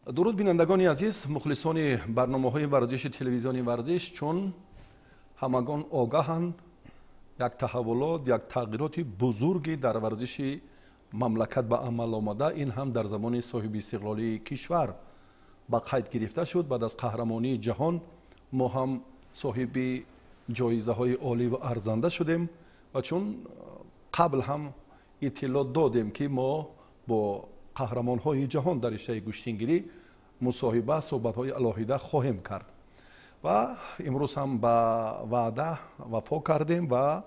Дуруд, бинандагони азиз, мухлисони барномаҳои варзиши телевизиони Варзиш. Чун ҳамагон огаҳанд, як таҳаввулот, як тағйироти бузурге дар варзиши мамлакат ба амал омада. Ин ҳам дар замони соҳиби истиқлолии кишвар ба қайд гирифта шуд. Баъд аз қаҳрамонии ҷаҳон мо ҳам соҳиби ҷоизаҳои олӣ ва арзанда шудем ва чун қабл ҳам иттилоъ додем, ки мо бо қаҳрамонҳои ҷаҳон дар риштаи гӯштингирӣ мусоҳиба, суҳбатҳои алоҳида хоҳем кард ва имрӯз ҳам ба ваъда вафо кардем ва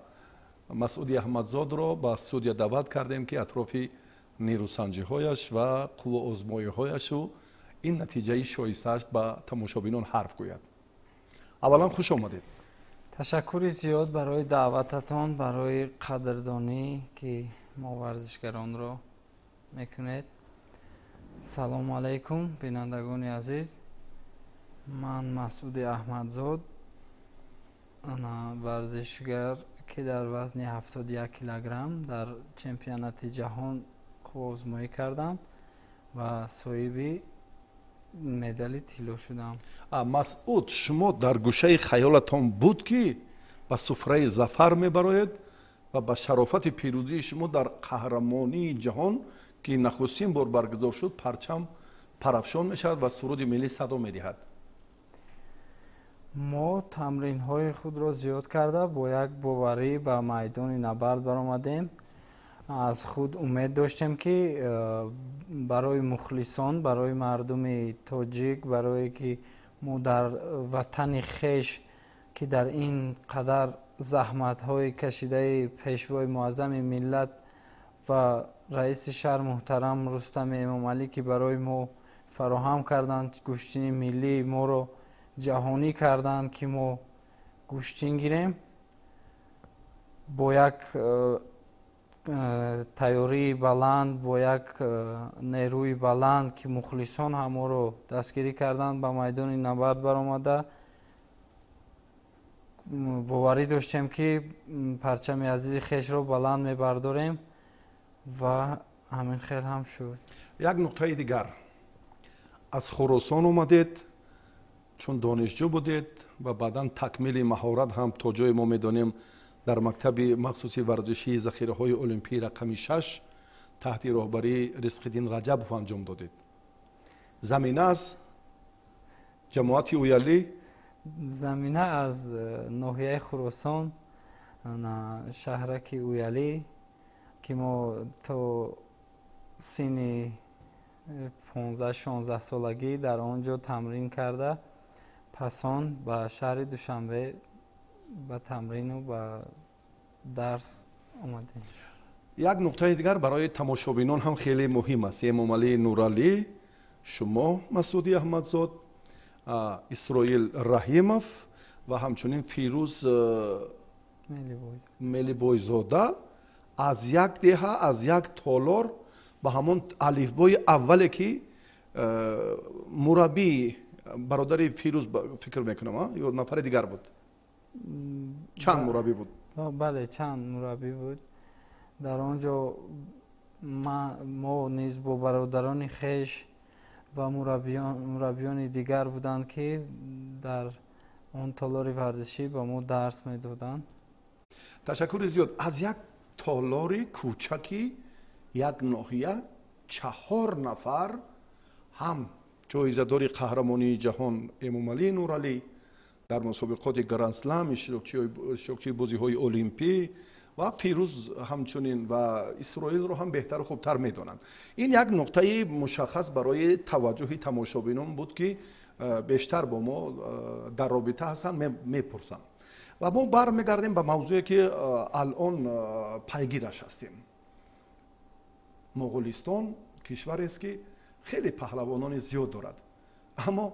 Масъуди Аҳмадзодро ба студия даъват кардем, ки атрофи нерӯсанҷиҳояш ва қувваозмоиҳояшу ин натиҷаи шоистааш ба тамошобинон ҳарф гӯяд. Аввалан, хуш омадед. Ташаккури зиёд барои даъвататон, барои қадрдонӣ, ки мо варзишгаронро мекунед. Салому алайкум, бинандагони азиз. Ман Масъуди Аҳмадзод, варзишгар, ки дар вазни 71 килограмм дар чемпионати ҷаҳон қувваозмоӣ кардам ва соҳиби медали тилло шудам. Масъуд, шумо дар гӯшаи хаёлатон буд, ки ба суфраи зафар мебароед ва ба шарофати пирӯзии шумо дар қаҳрамонии ҷаҳон, ки нахустин бор баргузор шуд, парчам парафшон мешавад ва суруди миллӣ садо медиҳад? Мо тамринҳои худро зиёд карда, бо як боварӣ ба майдони набард баромадем. Аз худ умед доштем, ки барои мухлисон, барои мардуми тоҷик, барое ки мо дар ватани хеш, ки дар ин қадар заҳматҳои кашидаи Пешвои муаззами миллат ва раиси шаҳр муҳтарам Рустами Эмомалӣ, ки барои мо фароҳам карданд, гӯштини миллии моро ҷаҳонӣ карданд, ки мо гӯштин гирем, бо як тайёрии баланд, бо як нерӯи баланд, ки мухлисон ҳаморо дастгирӣ карданд, ба майдони набард баромада, боварӣ доштем, ки парчами азизи хешро баланд мебардорем ва ҳамин хел ҳам шуд. Як нуқтаи дигар: аз Хуросон омадед, чун донишҷӯ будед ва баъдан такмили маҳорат ҳам, то ҷое мо медонем, дар мактаби махсуси варзишии захираҳои олимпии рақами 6 таҳти роҳбарии Ризқиддин Раҷабов анҷом додед. Замина аз ҷамоати Уялӣ? Замина аз ноҳияи Хуросон, шаҳраки Уялӣ, ки мо то синни 15-16 солагӣ дар он ҷо тамрин карда, пасон ба шаҳри Душанбе ба тамрину ба дарс омадем. Як нуқтаи дигар барои тамошобинон ҳам хеле муҳим аст. Эмомалӣ Нуралӣ, шумо, Масъуди Аҳмадзод, Исроил Раҳимов ва ҳамчунин Фирӯз Мелибойзода аз як деҳа, аз як толор, ба ҳамон алифбои аввале, ки мураббӣ, бародари Фирӯз, фикр мекунам, ё нафари дигар буд, чанд мураббӣ буд? Бале, чанд мураббӣ буд дар он ҷо. Мо низ бо бародарони хеш ва мураббиёни дигар буданд, ки дар он толори варзишӣ ба мо дарс медоданд. Ташаккури зиёд. Аз як толори кӯчаки як ноҳия чаҳор нафар, ҳам ҷоизадори қаҳрамонии ҷаҳон Эмомалӣ Нуралӣ дар мусобиқоти Гранд-слам, иштирокчии бозиҳои олимпӣ, ва Фирӯз ҳамчунин, ва Исроилро ҳам беҳтару хубтар медонанд. Ин як нуқтаи мушаххас барои таваҷҷӯҳи тамошобинон буд, ки бештар бо мо дар робита ҳастанд, мепурсанд. Ва мо бармегардем ба мавзӯе, ки алон пайгираш ҳастем. Моғулистон кишварест, ки хеле паҳлавонони зиёд дорад, аммо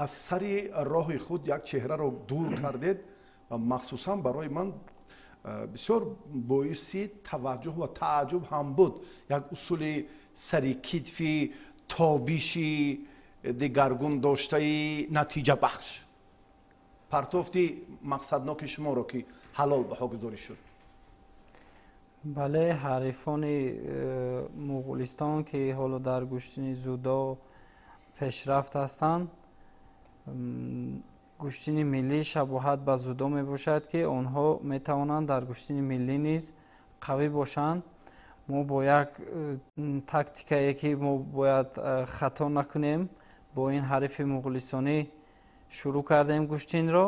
аз сари роҳи худ як чеҳраро дур кардед ва махсусан барои ман бисёр боиси таваҷҷӯҳ ва тааҷҷуб ҳам буд, як усули сари китфи тобиши дигаргун доштаи натиҷабахш, партофти мақсадноки шуморо, ки ҳалол баҳогузорӣ шуд. Бале, ҳарифони Муғулистон, ки ҳоло дар гӯштини дзюдо пешрафт ҳастанд. Гӯштини миллӣ шабоҳат ба дзюдо мебошад, ки онҳо метавонанд дар гӯштини миллӣ низ қавӣ бошанд. Мо бо як тактикае, ки мо бояд хато накунем, бо ин ҳарифи муғулистонӣ шурӯъ кардем гӯштинро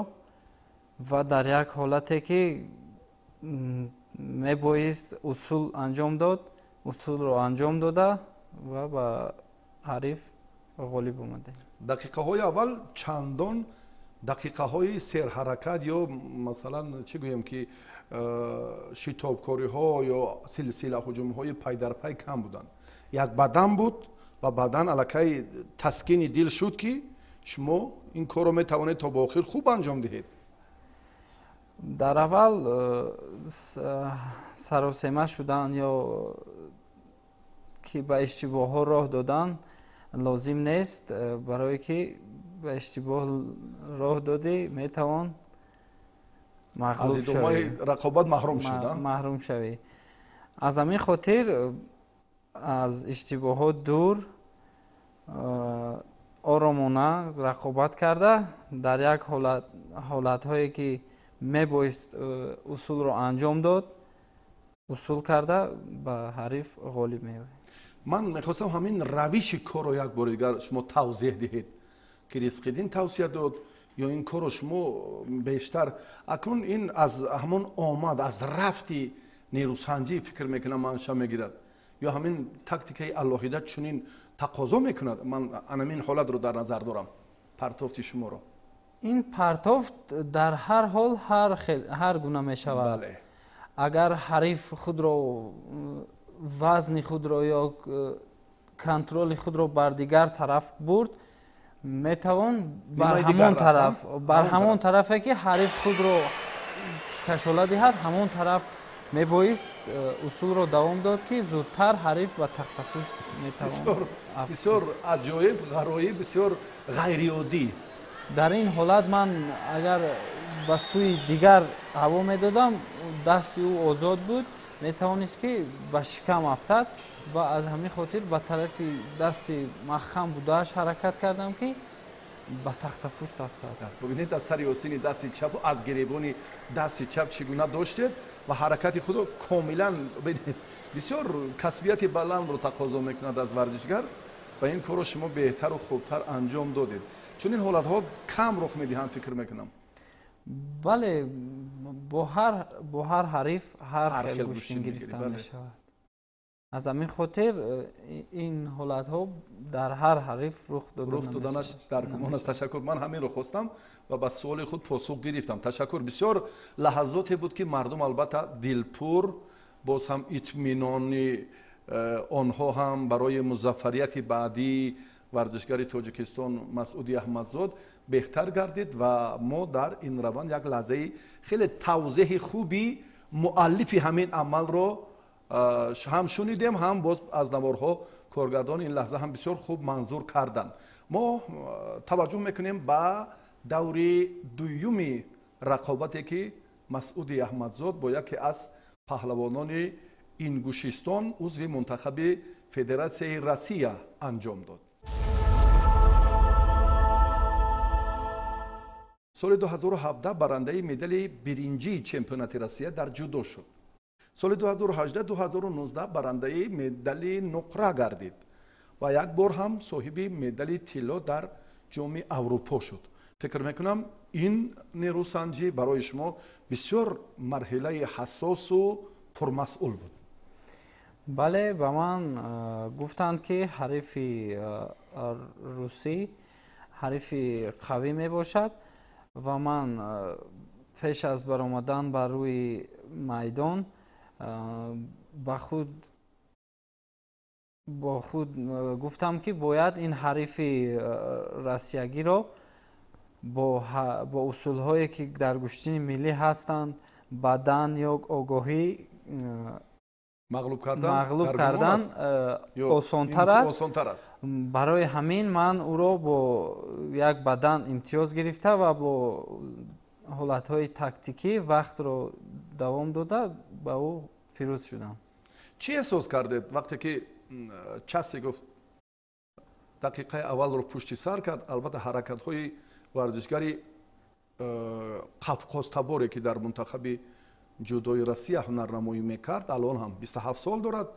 ва дар як ҳолате, ки мебоист усул анҷом дод, усулро анҷом дода ва ба ҳариф ғолиб омадем. Дақиқаҳои аввал чандон дақиқаҳои серҳаракат ё масалан чӣ гӯем ки шитобкориҳо ё силсила ҳуҷумҳои пайдарпай кам буданд. Як бадан буд ва баъдан аллакай таскини дил шуд, ки шумо ин корро метавонед то ба охир хуб анҷом диҳед. Дар аввал саросема шудан ё ки ба иштибоҳҳо роҳ додан лозим нест, барое ки ба иштибоҳ роҳ додӣ, метавон мағлуб аз идомаи рақобат маҳрум шуд. Маҳрум шавӣ. Аз ҳамин хотир аз иштибоҳҳо дур, оромона рақобат карда, дар як ҳолатҳое, ки мебоист усулро анҷом дод, усул карда ба ҳариф ғолиб меояд. Ман мехостам ҳамин равиши корро як бори дигар шумо тавзеҳ диҳед, ки Ризқиддин тавсия дод ё ин корро шумо бештар акнун ин аз ҳамон омад, аз рафти нерӯсанҷӣ фикр мекунам манша мегирад, ё ҳамин тактикаи алоҳида чунин тақозо мекунад. Ман анамин ҳолатро дар назар дорам, партофти шуморо. Ин партофт дар ҳар ҳол ҳар гуна мешавад. Агар ҳариф худро, вазни худро ё контроли худро бар дигар тараф бурд, метавон бар ҳамон тараф, бар ҳамон тарафе, ки ҳариф худро кашола диҳад, ҳамон тараф мебоист усулро давом дод, ки зудтар ҳариф ба тахтапушт метавон. Бисёр аҷоиб, ғароиб, бисёр ғайриоддӣ. Дар ин ҳолат ман агар ба сӯи дигар ҳаво медодам, дасти ӯ озод буд, метавонист, ки ба шикам афтад ва аз ҳамин хотир ба тарафи дасти маҳкам будааш ҳаракат кардам, ки ба тахтапушт афтад. Бубинед, аз сари остини дасти чапу аз гиребони дасти чап чӣ гуна доштед ва ҳаракати худро комилан бисёр касбияти баландро тақозо мекунад аз варзишгар ва ин корро шумо беҳтару хубтар анҷом додед. Чунин ҳолатҳо кам рух медиҳанд, фикр мекунам. Бале, бо ҳар ҳариф ҳар хел гӯштин гирифта мешавад. Аз ҳамин хотир ин ҳолатҳо дар ҳар ҳариф рух доданаш дар гумон аст. Ташаккур, ман ҳаминро хостам ва ба суоли худ посух гирифтам. Ташаккур. Бисёр лаҳазоте буд, ки мардум албатта дилпур, боз ҳам итминони онҳо ҳам барои музаффарияти баъдии варзишгари Тоҷикистон Масъуди Аҳмадзод беҳтар гардид ва мо дар ин раванд як лаҳзаи хеле тавзеҳи хуби муаллифи ҳамин амалро ҳам шунидем, ҳам боз аз наворҳо коргардон ин лаҳза ҳам бисёр хуб манзур карданд. Мо таваҷҷӯҳ мекунем ба даври дуюми рақобате, ки Масъуди Аҳмадзод бо яке аз паҳлавонони Ингушистон, узви мунтахаби Федератсияи Россия анҷом дод. Соли 2017 барандаи медали биринҷии чемпионати Россия дар ҷудо шуд. Соли 2018-2019 барандаи медали нуқра гардид ва як бор ҳам соҳиби медали тилло дар ҷоми Аврупо шуд. Фикр мекунам, ин нерӯсанҷӣ барои шумо бисёр марҳилаи ҳассосу пурмасъул буд. Бале, ба ман гуфтанд, ки ҳарифи русӣ ҳарифи қавӣ мебошад ва ман пеш аз баромадан ба рӯи майдон бо худ гуфтам, ки бояд ин ҳарифи россиягиро бо усулҳое, ки дар гӯштини миллӣ ҳастанд, бадан ё огоҳӣ мағлуб кардан осонтар аст. Барои ҳамин ман ӯро бо як бадан имтиёз гирифта ва бо ҳолатҳои тактикӣ вақтро давом дода ба ӯ пирӯз шудам. Чӣ эҳсос кардед вақте ки Часи гуфт Дақиқаи аввалро пушти сар кард. Албатта, ҳаракатҳои варзишгари қафқозтаборе, ки дар мунтахаби ҷудои Россия ҳунарнамоӣ мекард, алон ҳам 27 сол дорад.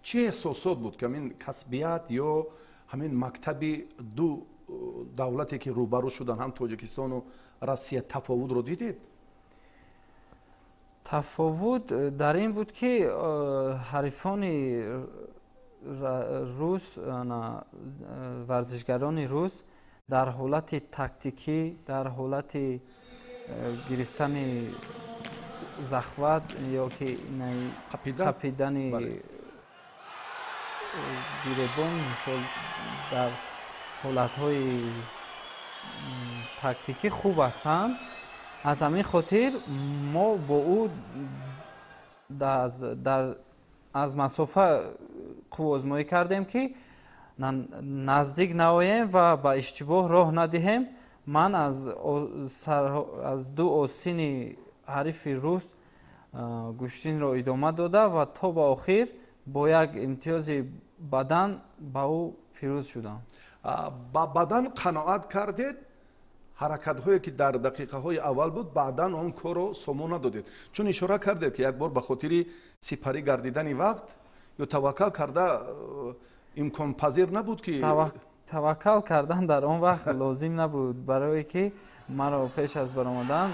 Чӣ эҳсосот буд, ки ҳамин касбият ё ҳамин мактаби ду давлате, ки рӯбарӯ шуданд, ҳам Тоҷикистону Россия, тафовутро дидед? Тафовут дар ин буд, ки ҳарифони рус, варзишгарони рус дар ҳолати тактикӣ, дар ҳолати гирифтани захват ё ки қапидани гиребон, мисол, дар ҳолатҳои тактикӣ хуб ҳастанд. Аз ҳамин хотир мо бо ӯ аз масофа қувваозмоӣ кардем, ки наздик наоем ва ба иштибоҳ роҳ надиҳем. Ман аз ду осини ҳарифи рус гӯштинро идома дода ва то ба охир бо як имтиёзи бадан ба ӯ пирӯз шудам. Ба бадан қаноат кардед? Ҳаракатҳое, ки дар дақиқаҳои аввал буд, баъдан он корро сомон надодед, чун ишора кардед, ки як бор ба хотири сипарӣ гардидани вақт ё таваккал карда имконпазир набуд, ки Таваккал кардан дар он вақт лозим набуд, барое ки маро пеш аз баромадан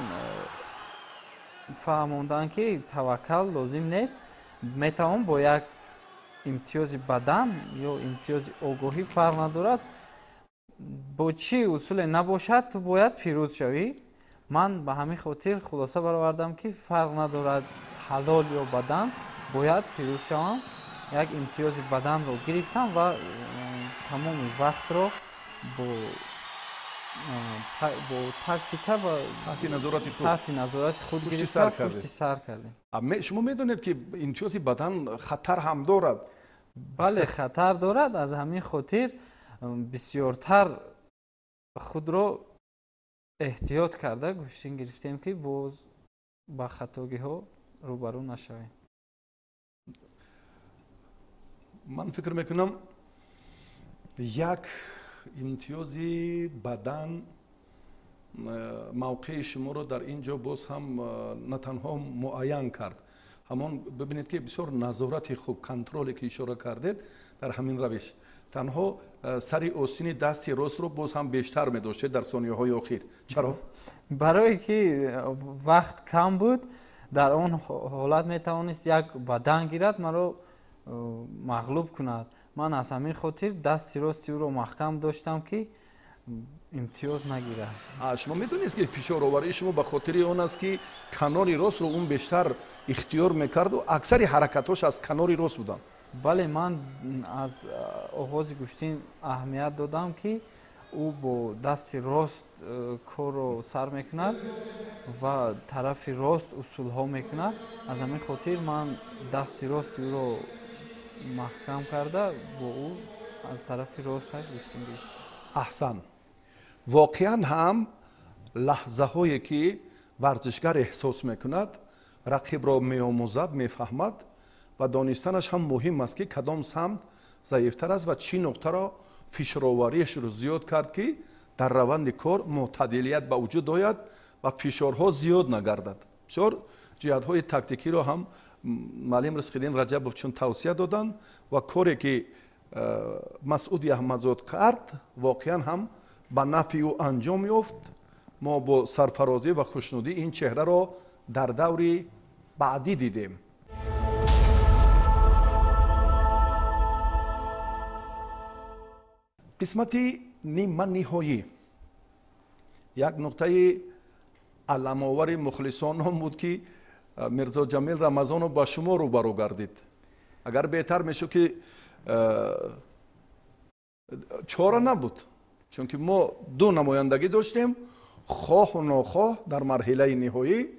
фаҳмонданд, ки таваккал лозим нест, метавон бо як имтиёзи бадан ё имтиёзи огоҳӣ, фарқ надорад, бо чӣ усуле набошад, ту бояд пирӯз шавӣ. Ман ба ҳамин хотир хулоса баровардам, ки фарқ надорад, ҳалол ё бадан, бояд пирӯз шавам. Як имтиёзи баданро гирифтам ва тамоми вақтро бо тактика ва таҳти назорати худ, таҳти назорати худ гирифта, пушти сар кардем. Шумо медонед, ки имтиёзи бадан хатар ҳам дорад? Бале, хатар дорад. Аз ҳамин хотир бисёртар худро эҳтиёт карда гӯштин гирифтем, ки боз ба хатогиҳо рӯбарӯ нашавем. Ман фикр мекунам, як имтиёзи бадан мавқеи шуморо дар ин ҷо боз ҳам на танҳо муайян кард, ҳамон бибинед, ки бисёр назорати хуб, контроле, ки ишора кардед, дар ҳамин равиш танҳо сари остини дасти ростро боз ҳам бештар медоштед дар сонияҳои охир. Чаро? Барое ки вақт кам буд, дар он ҳолат метавонист як бадан гирад, маро мағлуб кунад. Ман аз ҳамин хотир дасти рости ӯро маҳкам доштам, ки имтиёз нагирад. Шумо медонед, ки фишороварии шумо ба хотири он аст, ки канори ростро он бештар ихтиёр мекарду аксари ҳаракатҳош аз канори рост буданд? Бале, ман аз оғози гӯштин аҳамият додам, ки ӯ бо дасти рост корро сар мекунад ва тарафи рост усулҳо мекунад. Аз ҳамин хотир ман дасти рости ӯро маҳкам карда, бо ӯ аз тарафи росташ гӯштин гирифтам. Аҳсан. Воқеан ҳам лаҳзаҳое, ки варзишгар эҳсос мекунад, рақибро меомӯзад, мефаҳмад ва донистанаш ҳам муҳим аст, ки кадом самт заифтар аст ва чӣ нуқтаро фишоровариашро зиёд кард, ки дар раванди кор мӯътадилият ба вуҷуд ояд ва фишорҳо зиёд нагардад. Бисёр ҷиҳатҳои тактикиро ҳам муаллим Ризқиддин Раҷабов чун тавсия доданд ва коре, ки Масъуди Аҳмадзод кард, воқеан ҳам ба нафъи ӯ анҷом ёфт. Мо бо сарфарозӣ ва хушнудӣ ин чеҳраро дар даври баъдӣ дидем. Қисмати ниманиҳоӣ як нуқтаи аламовари мухлисон он буд, ки Мирзо Ҷамил Рамазонов ба шумо рӯбарӯ гардид. Агар беҳтар мешуд, ки чора набуд, чунки мо ду намояндагӣ доштем, хоҳу нохоҳ дар марҳилаи ниҳоӣ,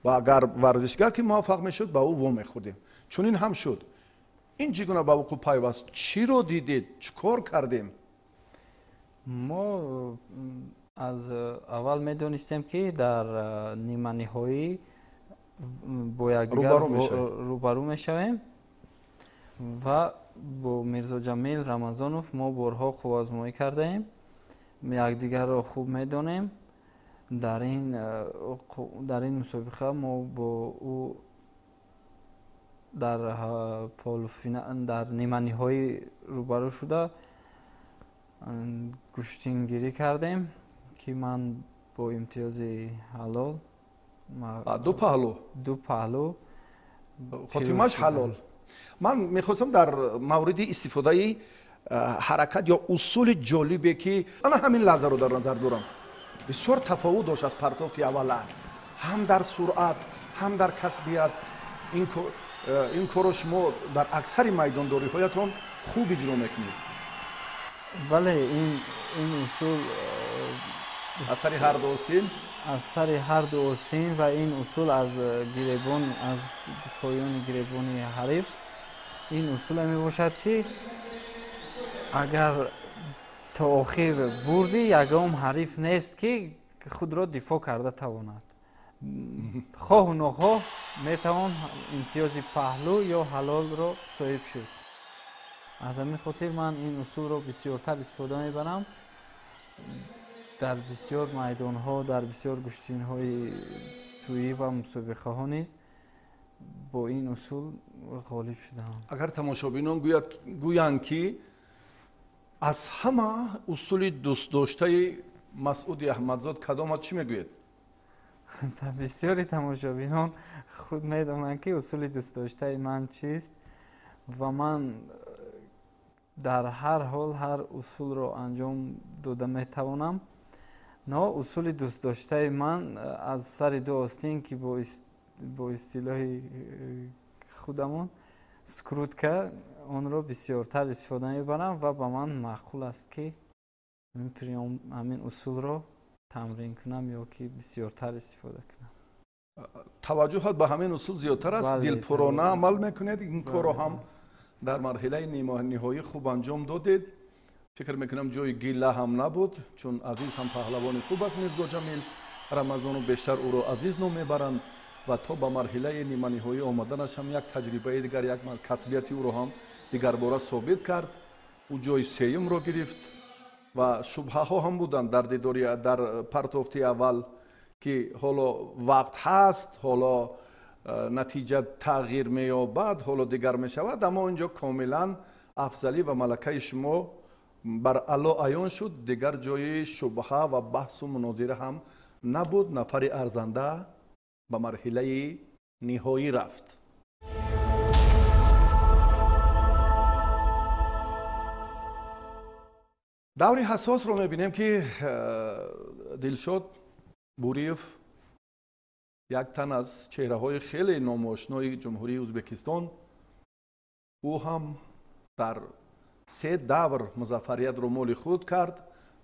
ва агар варзишгар ки муваффақ мешуд, ба ӯ вомехӯрдем. Чунин ҳам шуд. Ин чӣ гуна ба вуқӯъ пайваст? Чиро дидед? Чӣ кор кардем? Мо аз аввал медонистем, ки дар ниманиҳоӣ бо якдигар рӯбарӯ мешавем ва Бо Мирзоҷамил Рамазонов мо борҳо қувваозмоӣ кардаем, якдигарро хуб медонем. Дар ин мусобиқа мо бо ӯ дар дар ниманиҳоӣ рӯбарӯ шуда гӯштингирӣ кардем, ки ман бо имтиёзи ҳалол ду паҳлӯ, ду паҳлӯ хотимаш ҳалол. Ман мехостам дар мавриди истифодаи ҳаракат ё усули ҷолибе, ки ана ҳамин лаҳзаро дар назар дорам, бисёр тафовут дошт аз партофти аввала, ҳам дар суръат, ҳам дар касбият. Ин корро шумо дар аксари майдондориҳоятон хуб иҷро мекунед. Бале, ин усул аз сари ҳар ду остин, аз сари ҳар ду остин, ва ин усул аз гиребон, аз поёни гиребони ҳариф, ин усуле мебошад, ки агар то охир бурдӣ, ягон ҳариф нест, ки худро дифоъ карда тавонад. Хоҳу нохоҳ метавон имтиёзи паҳлӯ ё ҳалолро соҳиб шуд. Аз ҳамин хотир ман ин усулро бисёртар истифода мебарам. Дар бисёр майдонҳо, дар бисёр гӯштинҳои тӯӣ ва мусобиқаҳо низ бо ин усул ғолиб шудаам. Агар тамошобинон гӯянд, ки аз ҳама усули дӯстдоштаи Масъуди Аҳмадзод кадом аст, чӣ мегӯед? Бисёри тамошобинон худ медонанд, ки усули дӯстдоштаи ман чист, ва ман дар ҳар ҳол ҳар усулро анҷом дода метавонам. Но усули дӯстдоштаи ман аз сари ду остин, ки бо истилоҳи худамон скрутка, онро бисёртар истифода мебарам ва ба ман маъқул аст, ки ҳамин усулро тамрин кунам ё ки бисёртар истифода кунам. Таваҷҷӯҳат ба ҳамин усул зиёдтар аст, дилпурона амал мекунед. Ин корро ҳам дар марҳилаи ниҳоӣ хуб анҷом додед. Фикр мекунам ҷои гила ҳам набуд, чун Азиз ҳам паҳлавони хуб аст. Мирзоҷамил Рамазонов бештар ӯро Азиз ном мебаранд ва то ба марҳилаи ниманиҳоӣ омаданаш ҳам як таҷрибаи дигар, як касбияти ӯро ҳам дигарбора собит кард. Ӯ ҷои сеюмро гирифт ва шубҳаҳо ҳам буданд дар дидори дар партофти аввал, ки ҳоло вақт ҳаст, ҳоло натиҷа тағйир меёбад, ҳоло дигар мешавад, аммо инҷо комилан афзалӣ ва малакаи шумо бар аъло аён шуд. Дигар ҷои шубҳа ва баҳсу мунозира ҳам набуд. Нафари арзанда ба марҳилаи ниҳоӣ рафт. Даври ҳассосро мебинем, ки Дилшод Буриев, як тан аз чеҳраҳои хеле номошинои Ҷумҳурии Ӯзбекистон, ӯ ҳам дар се давр музаффариятро моли худ кард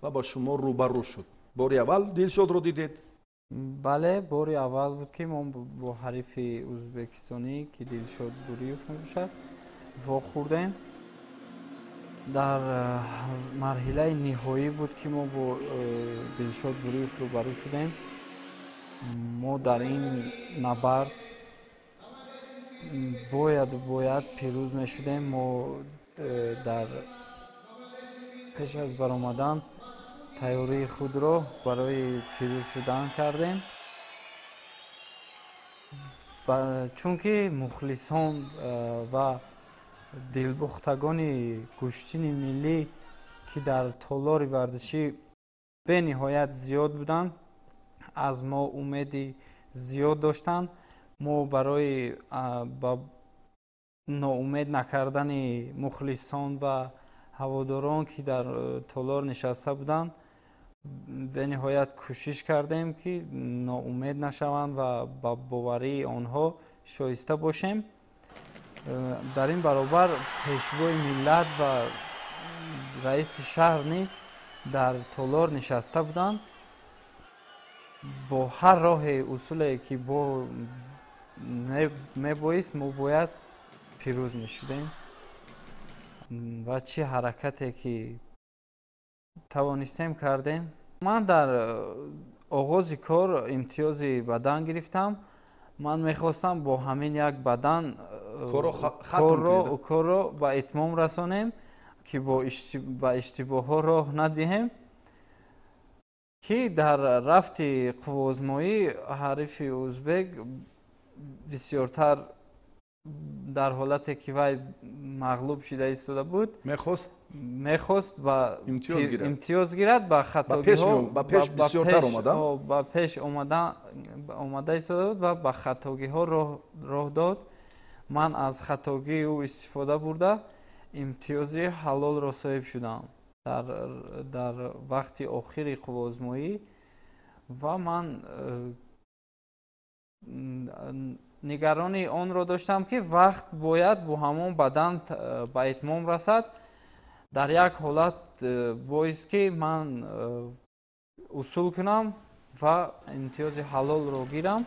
ва ба шумо рӯбарӯ шуд. Бори аввал Дилшодро дидед? Бале, бори аввал буд, ки мо бо ҳарифи ӯзбекистонӣ, ки Дилшод Буриев мебошад, вохӯрдем. Дар марҳилаи ниҳоӣ буд, ки мо бо Дилшод Буриев рӯбарӯ шудем. Мо дар ин набард бояд пирӯз мешудем. Мо дар пеш аз баромадан тайёрии худро барои пирӯз шудан кардем, чунки мухлисон ва дилбохтагони гӯштини миллӣ, ки дар толори варзишӣ бениҳоят зиёд буданд, аз мо умеди зиёд доштанд. Мо барои ба ноумед накардани мухлисон ва ҳаводорон, ки дар толор нишаста буданд, бениҳоят кӯшиш кардем, ки ноумед нашаванд ва ба боварии онҳо шоиста бошем. Дар ин баробар пешвои миллат ва раиси шаҳр низ дар толор нишаста буданд. Бо ҳар роҳе усуле, ки мебоист, мо бояд пирӯз мешудем ва чӣ ҳаракате ки тавонистем кардем. Ман дар оғози кор имтиёзи бадан гирифтам. Ман мехостам бо ҳамин як бадан Корро ба итмом расонем, ки ба иштибоҳҳо роҳ надиҳем, ки дар рафти қувваозмоӣ ҳарифи ӯзбек бисёртар дар ҳолате ки вай мағлуб шида истода буд, мехост ба имтиёз гирад, ба хатогиҳо ба пеш омада истода буд ва ба хатогиҳо роҳ дод. Ман аз хатогии ӯ истифода бурда имтиёзи ҳалолро соҳиб шудам дар вақти охири қувваозмоӣ ва ман нигаронии онро доштам, ки вақт бояд бо ҳамон бадан ба итмом расад. Дар як ҳолат боист, ки ман усул кунам ва имтиёзи ҳалолро гирам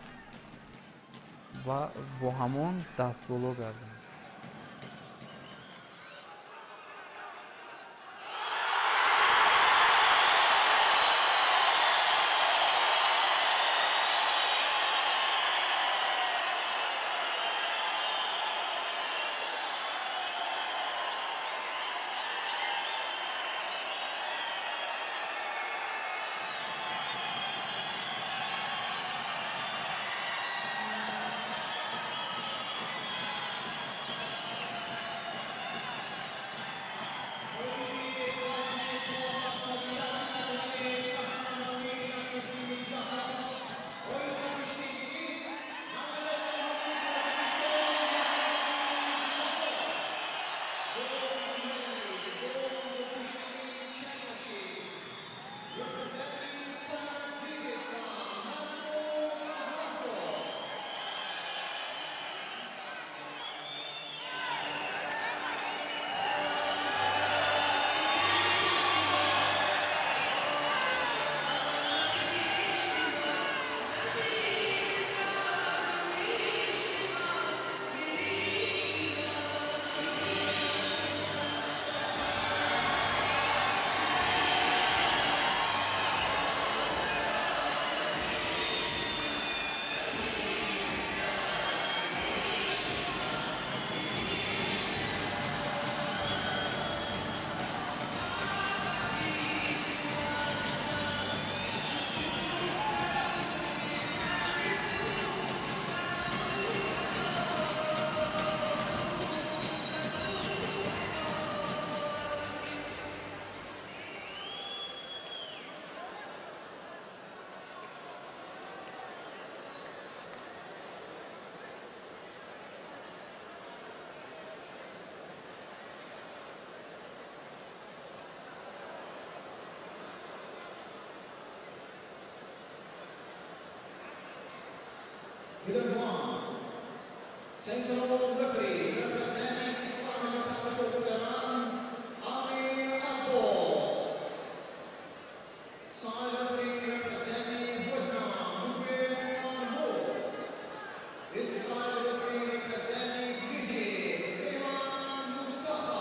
ва бо ҳамон дастболо гардам. Central referee representing Islamic Republic of Iran, Amir Abbas. Side referee representing Vietnam, Nguyen Tuan Ho. Inside referee representing Egypt, Rehan Mustafa.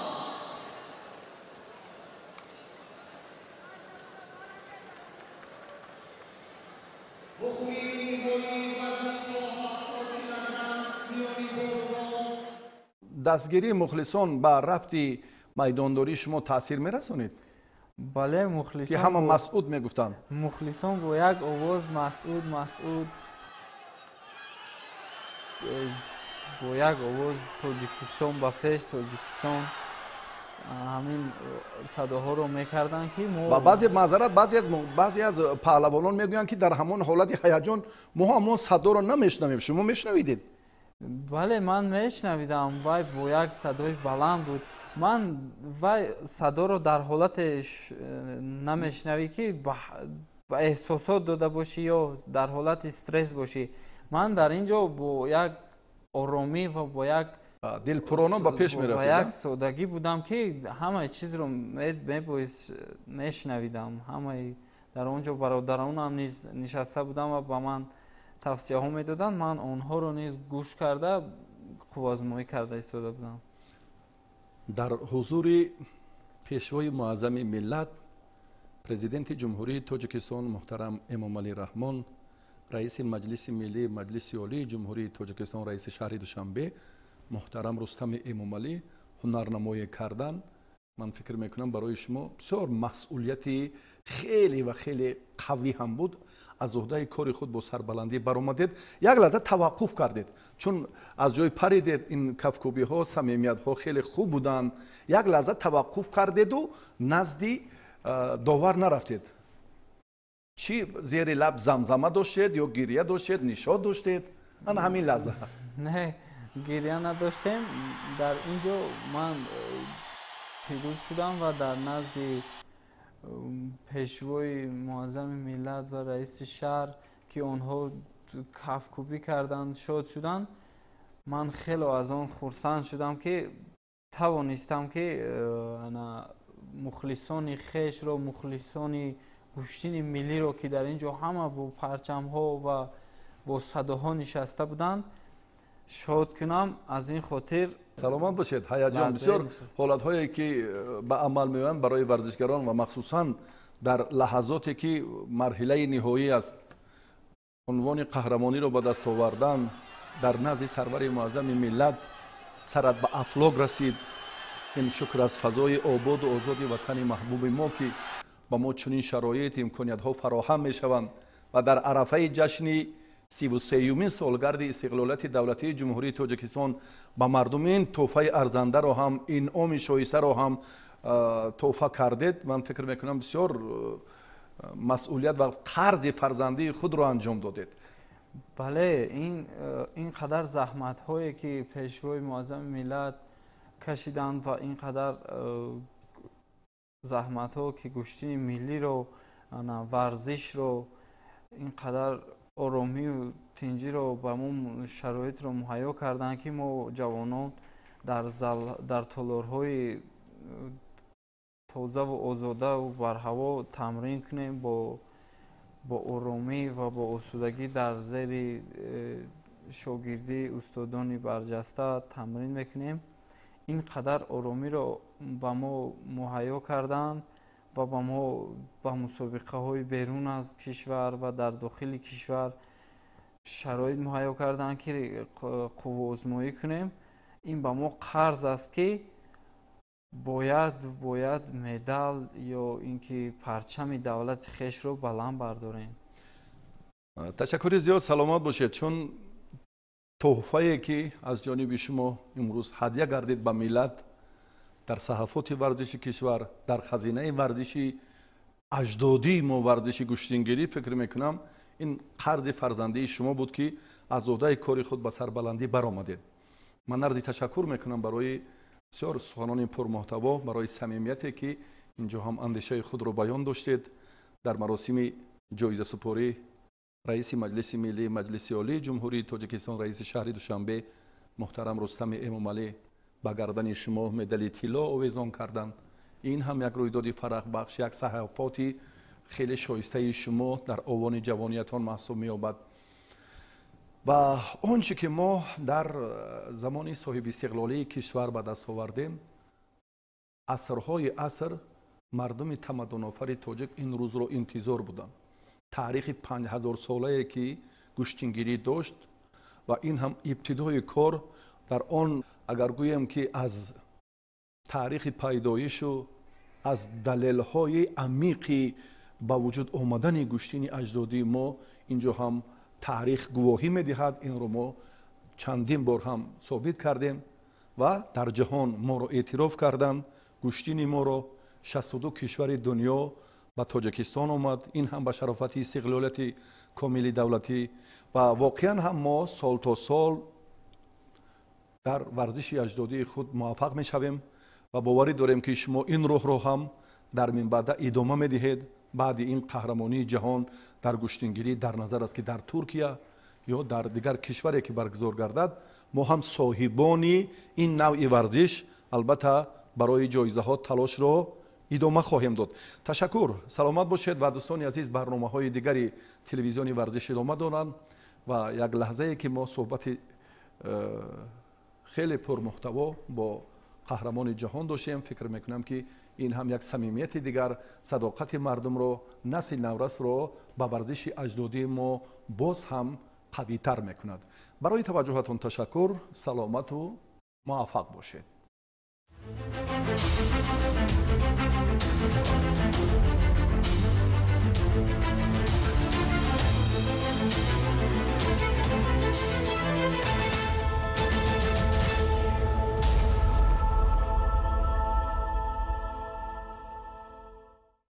Дастгирии мухлисон ба рафти майдондории шумо таъсир мерасонид? Бале, мухлисон ки ҳама Масъуд мегуфтанд. Мухлисон бо як овоз Масъуд, Масъуд, бо як овоз Тоҷикистон ба пеш, Тоҷикистон, ҳамин садоҳоро мекарданд, ки мо ва баъзе маъзарат, баъзе аз паҳлавонон мегӯянд, ки дар ҳамон ҳолати ҳаяҷон мо ҳамон садоро намешунавем. Шумо мешунавидед? Бале, ман мешунавидам. Вай бо як садои баланд буд. Ман вай садоро дар ҳолате намешунавӣ, ки ба эҳсосот дода бошӣ ё дар ҳолати стресс бошӣ. Ман дар ин ҷо бо як оромӣ ва бо як дилпурона ба пеш мерафтед, бо як содагӣ будам, ки ҳамаи чизро мебоист мешунавидам. Ҳамаи дар он ҷо бародаронам низ нишаста будам ва ба ман тавсияҳо медоданд. Ман онҳоро низ гӯш карда қувваозмоӣ карда истода будам. Дар ҳузури пешвои муаззами миллат, президенти Ҷумҳурии Тоҷикистон муҳтарам Эмомалӣ Раҳмон, раиси Маҷлиси Миллӣ, Маҷлиси Олии Ҷумҳурии Тоҷикистон, раиси шаҳри Душанбе Муҳтарам Рустами Эмомалӣ ҳунарнамоӣ кардан, ман фикр мекунам, барои шумо бисёр масъулияти хеле ва хеле қавӣ ҳам буд. Аз уҳдаи кори худ бо сарбаландӣ баромадед. Як лаҳза таваққуф кардед, чун аз ҷой паридед, ин кафкӯбиҳо, самимиятҳо хеле хуб буданд. Як лаҳза таваққуф кардеду назди довар нарафтед. Чӣ зери лаб замзама доштед ё гиря доштед, нишот доштед ана ҳамин лаҳза? Не, гиря надоштем. Дар ин ҷо ман пирӯз шудам ва дар назди Пешвои Муаззами миллат ва раиси шаҳр, ки онҳо кафкӯбӣ карданд, шод шуданд, ман хело аз он хурсанд шудам, ки тавонистам, ки мухлисони хешро, мухлисони гӯштини миллиро, ки дар ин ҷо ҳама бо парчамҳо ва бо садоҳо нишаста буданд, шод кунам. Аз ин хотир. Саломат бошед. Ҳаяҷон бисёр ҳолатҳое, ки ба амал меоянд барои варзишгарон ва махсусан дар лаҳазоте, ки марҳилаи ниҳоӣ аст, унвони қаҳрамониро ба даст овардан дар назди сарвари муаззами миллат, сарат ба афлок расид. Ин шукр аз фазои ободу озоди ватани маҳбуби мо, ки ба мо чунин шароит, имкониятҳо фароҳам мешаванд ва дар арафаи ҷашни 33-юмин солгарди истиқлолияти давлатии Ҷумҳурии Тоҷикистон ба мардум ин тӯҳфаи арзандаро ҳам, инъоми шоистаро ҳам тӯҳфа кардед. Ман фикр мекунам, бисёр масъулият ва қарзи фарзандии худро анҷом додед. Бале, ин қадар заҳматҳое, ки Пешвои Муаззами миллат кашиданд, ва ин қадар заҳматҳо, ки гӯштини миллиро, варзишро, ин қадар оромию тинҷиро ба мо шароитро муҳайё карданд, ки мо ҷавонон дар толорҳои тозаву озодаву барҳаво тамрин кунем, бо оромӣ ва бо осудагӣ дар зери шогирдии устодони барҷаста тамрин мекунем. Ин қадар оромиро ба мо муҳайё карданд ва ба мо ба мусобиқаҳои берун аз кишвар ва дар дохили кишвар шароит муҳайё карданд, ки қувваозмоӣ кунем. Ин ба мо қарз аст, ки бояд медал ё ин ки парчами давлати хешро баланд бардорем. Ташаккури зиёд, саломат бошед, чун тӯҳфае, ки аз ҷониби шумо имрӯз ҳадя гардид ба миллат, дар саҳафоти варзиши кишвар, дар хазинаи варзиши аҷдодии мо, варзиши гӯштингирӣ, фикр мекунам, ин қарзи фарзандии шумо буд, ки аз уҳдаи кори худ ба сарбаландӣ баромадед. Ман арзи ташаккур мекунам барои бисёр суханони пурмуҳтаво, барои самимияте, ки инҷо ҳам андешаи худро баён доштед. Дар маросими ҷоизасупорӣ раиси Маҷлиси Миллии Маҷлиси Олии Ҷумҳурии Тоҷикистон, раиси шаҳри Душанбе муҳтарам Рустами Эмомалӣ ба гардани шумо медали тилло овезон карданд. Ин ҳам як рӯйдоди фарахбахш, як саҳафоти хеле шоистаи шумо дар овони ҷавониятон маҳсуб меёбад. Ва он чӣ ки мо дар замони соҳибистиқлолии кишвар ба даст овардем, асрҳои аср мардуми тамаддунофари тоҷик ин рӯзро интизор буданд. Таърихи 5000-солае, ки гӯштингирӣ дошт, ва ин ҳам ибтидои кор дар он, агар гӯем, ки аз таърихи пайдоишу аз далелҳои амиқи ба вуҷуд омадани гӯштини аҷдодии мо инҷо ҳам таърих гувоҳӣ медиҳад. Инро мо чандин бор ҳам собит кардем ва дар ҷаҳон моро эътироф карданд. Гӯштини моро 62 кишвари дунё ба Тоҷикистон омад. Ин ҳам ба шарофати истиқлолияти комили давлатӣ. Ва воқеан ҳам мо сол то сол дар варзиши аҷдодии худ муваффақ мешавем ва боварӣ дорем, ки шумо ин роҳро ҳам дар минбаъда идома медиҳед. Баъди ин қаҳрамонии ҷаҳон дар гӯштингирӣ, дар назар аст, ки дар Туркия ё дар дигар кишваре, ки баргузор гардад, мо ҳам соҳибони ин навъи варзиш албатта барои ҷоизаҳо талошро идома хоҳем дод. Ташаккур, саломат бошед. Ва дӯстони азиз, барномаҳои дигари телевизиони варзиш идома доранд ва як лаҳзае, ки мо суҳбати хеле пурмуҳтаво бо қаҳрамони ҷаҳон доштем, фикр мекунам, ки ин ҳам як самимияти дигар, садоқати мардумро, насли наврасро ба варзиши аҷдодии мо боз ҳам қавитар мекунад. Барои таваҷҷӯҳатон ташаккур, саломату. Муваффақ бошед.